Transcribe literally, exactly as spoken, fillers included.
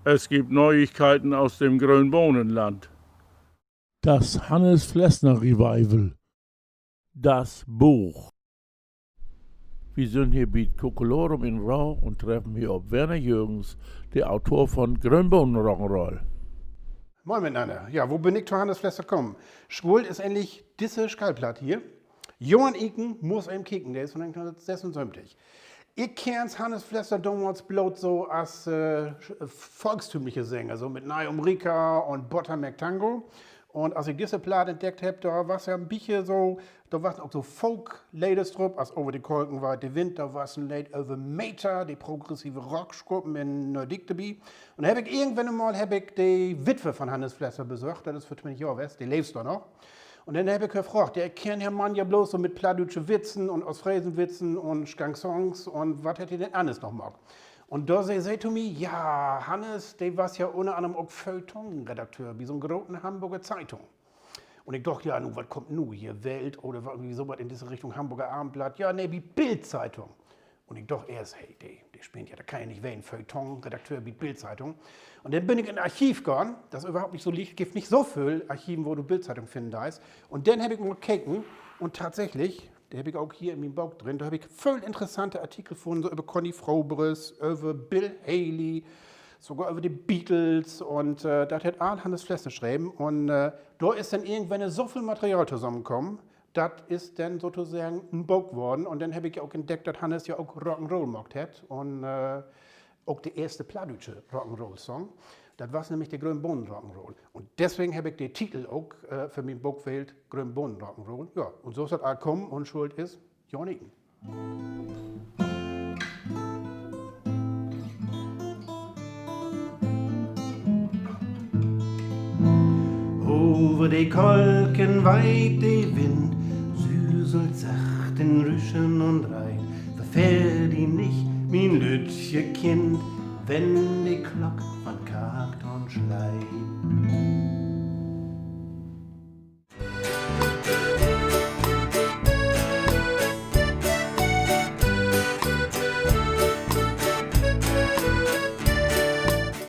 Es gibt Neuigkeiten aus dem Grönbohnenland. Das Hannes Flessner Revival. Das Buch. Wi sünd hier bi't Kokelorum in Rau un treffen hier op Werner Jürgens, de Autor von Grönbohnen Rock'n'Roll. Moin mitnanner. Ja, wo bün ik to Hannes Flessner kamen? Schuld is egentlich disse Schallplaat hier. Johann Iken, muss even kieken, de is von negenteihnhunnertsessunsöventig. Ik kenn Hannes Flessner domals bloot so as, äh, volkstümliche Sänger, so mit Neue Umrika un Bottermelk Tango. Un as ik disse Plaat entdeckt hebb, dor was ja en bietje so, dor wassen ok so Folkleder drup, as Over de Kolken weiht de Wind, dor was en Leed över Meta, de progressive Rockschuppen in Nörddiek dorbi. Un hebb ik irgendwenn mal, hebb ik de Witwe von Hannes Flessner besöcht, dat is vör twintig Johr west, de leevt dor noch. Un denn hebb ik hör fraagt, ja, ik kenn Herr Mann ja blots so mit plattdüütsche Witzen un Oostfresenwitzen un Chansons un wat hett he denn anners noch maakt? Un dor sä se to mi, ja, Hannes, de was ja unner annern ok Feuilleton-Redakteur bi so'n groten Hamborger Zeitung. Un ik doch, ja, nu, wat kummt nu hier? Welt oder wa-, irgendwie so wat in disse Richtung, Hamborger Abendblatt? Ja, nee, bi Bild-Zeitung. Un ik doch eerst, hey, de, de spinnt ja, dat kann ja nich ween, Feuilleton-Redakteur bi Bild-Zeitung. Un denn bün ik in Archiv gahn, dat is överhaupt nich so licht, gifft nich so vööl Archiven, wo du Bild-Zeitung finnen deist. Un denn hebb ik mal keken un tatsächlich, de hebb ik ok hier in mien Book drin, dor hebb ik vööl interessante Artikel funnen, so över Conny Froboess, över Bill Haley, sogor över de Beatles un, äh, dat hett all Hannes Flessner schreven. Un, äh, dor is denn irgendwenn so vööl Material tosamenkamen, dat is denn sotoseggen en Book worrn. Un denn hebb ik ja ok entdeckt, dat Hannes ja ok Rock'n'Roll maakt hett. Un, äh, ok de eerste plattdüütsche Rock'n'Roll-Song. Dat was nämlich de Grönbohnen Rock'n'Roll. Un deswegen hebb ik de Titel ok, äh, för mien Book wählt, Grönbohnen Rock'n'Roll. Ja, un so is dat all kamen un schuld is Johann Iken. Over de Kolken weiht de Wind, süselt sacht in Rüschen un Reit. Verfehr di nich, mien lüttje Kind, wenn de Klock van Karktorn sleit.